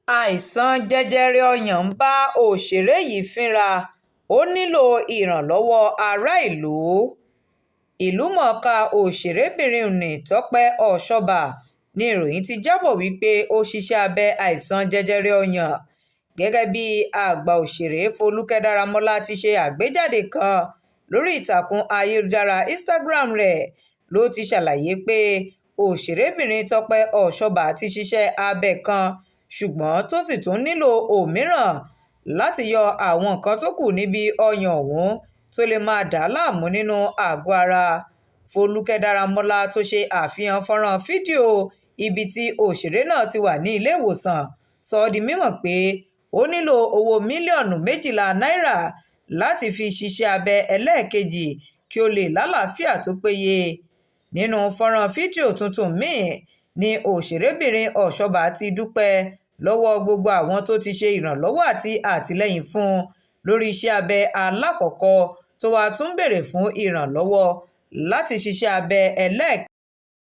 Àìsàn jẹjẹrẹ ọyàn ń bá òṣèré yìí fínra, ó nílò ìrànlọ́wọ́ aráàlú. Ìlúmọ̀-ọ́n-kà òṣèrébìnrin nni Tọ́pẹ́ Ọ̀ṣọ́bà ní ìròyìn ti jábọ̀ wípé ó ṣiṣẹ́ abẹ àìsàn jẹjẹrẹ ọyàn. Gẹ́gẹ́ bí àgbà òṣèré Folúkẹ́ Dáramọ́lá ti ṣe àgbéjáde kan lórí ìtàkùn ayélujára Instagram rẹ̀ ló ti ṣàlàyé pé òṣèrébìnrin Tọ́pẹ́ Ọ̀ṣọ́bà ti ṣiṣẹ́ abẹ kan, ṣùgbọ́n tó sì tún nílò òmíràn láti yọ àwọn nǹkan tó kù níbi ọyàn ọ̀hún tó lè máa dà á láàmú nínú àgọ́ ara. Folúkẹ́ Dáramọ́lá tó ṣe àfihàn fọ́nrán fídíò ibi tí òṣèré náà ti wà ní ilé-ìwòsàn sọ ọ́ di mímọ̀ pé ó nílò owó mílíọ̀nù 12 náírà láti fi ṣiṣẹ́ abẹ ẹlẹ́ẹ̀kejì kí ó lè lálàáfíà tó péye. Nínú fọ́nrán fídíò tuntun míì ní òṣèrébìnrin Ọ̀ṣọ́bà ti dúpẹ́ lọ́wọ́ gbogbo àwọn tó ti ṣe ìrànlọ́wọ́ àti àtìlẹ́yìn fún un lórí iṣẹ́ abẹ alákọ̀ọ́kọ́, tó wàá tún béèrè fún ìrànlọ́wọ́ láti ṣiṣẹ́ abẹ ẹlẹ́ẹ̀kejì.